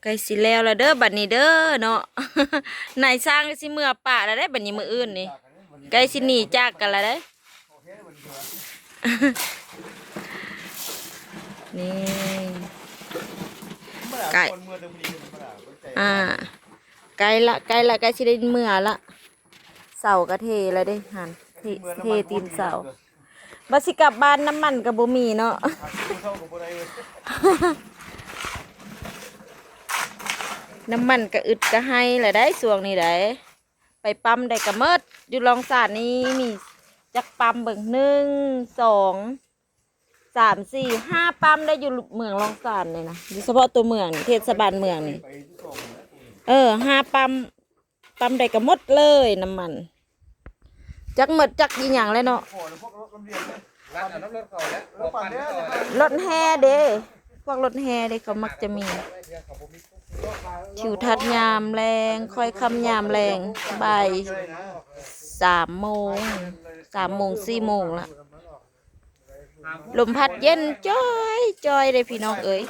ໃກ້ຊິແລ້ວລະເດີ ບັດນີ້ເດີເນາະ ນາຍຊ່າງກໍຊິເມືອປະແລ້ວເດ້ ບັດນີ້ມື້ອື່ນນີ້ ໃກ້ຊິໜີຈາກກັນລະເດ້. ນີ້ ໃກ້ ອ່າ ໃກ້ລະ ໃກ້ລະ ໃກ້ຊິໄດ້ເມືອລະ. ເສົາກໍເທແລ້ວເດ້ຫັ້ນ ເທ ເທຕີນເສົາ. ບັດຊິກັບບ້ານນ້ຳມັນກໍບໍ່ມີເນາະ ນ້ຳມັນກະອຶດກະໄຫລະໄດ໋ຊ່ວງນີ້ໄດ໋ ໄປປ້ຳໃດກະໝົດ. ຢູ່ລອງສານນີ້ມີຈັກປ້ຳເບິ່ງ ໜຶ່ງ ສອງ ສາມ ສີ່ ຫ້າປ້ຳໄດ້ຢູ່ເມືອງລອງສານນີ້ນະ ຢູ່ສະເພາະຕົວເມືອງນີ້ ເທດສະບານເມືອງນີ້ ເອີ ຫ້າປ້ຳ ປ້ຳໃດກໍໝົດເລີຍນ້ຳມັນ ຈັກໝົດຈັກອີ່ຫຍັງແຫຼະເນາະ. ລົດແຫ່ເດ້ ພວກລົດແຫ່ເດ້ ເຂົາມັກຈະມີທິວທັດຍາມແລງ ຄ້ອຍຄ່ຳຍາມແລງ ບ່າຍສາມໂມງ ສາມໂມງ ສີ່ໂມງລະ. ລົມພັດເຢັນຈ້ອຍໆເດ້ພີ່ນ້ອງເອີຍ.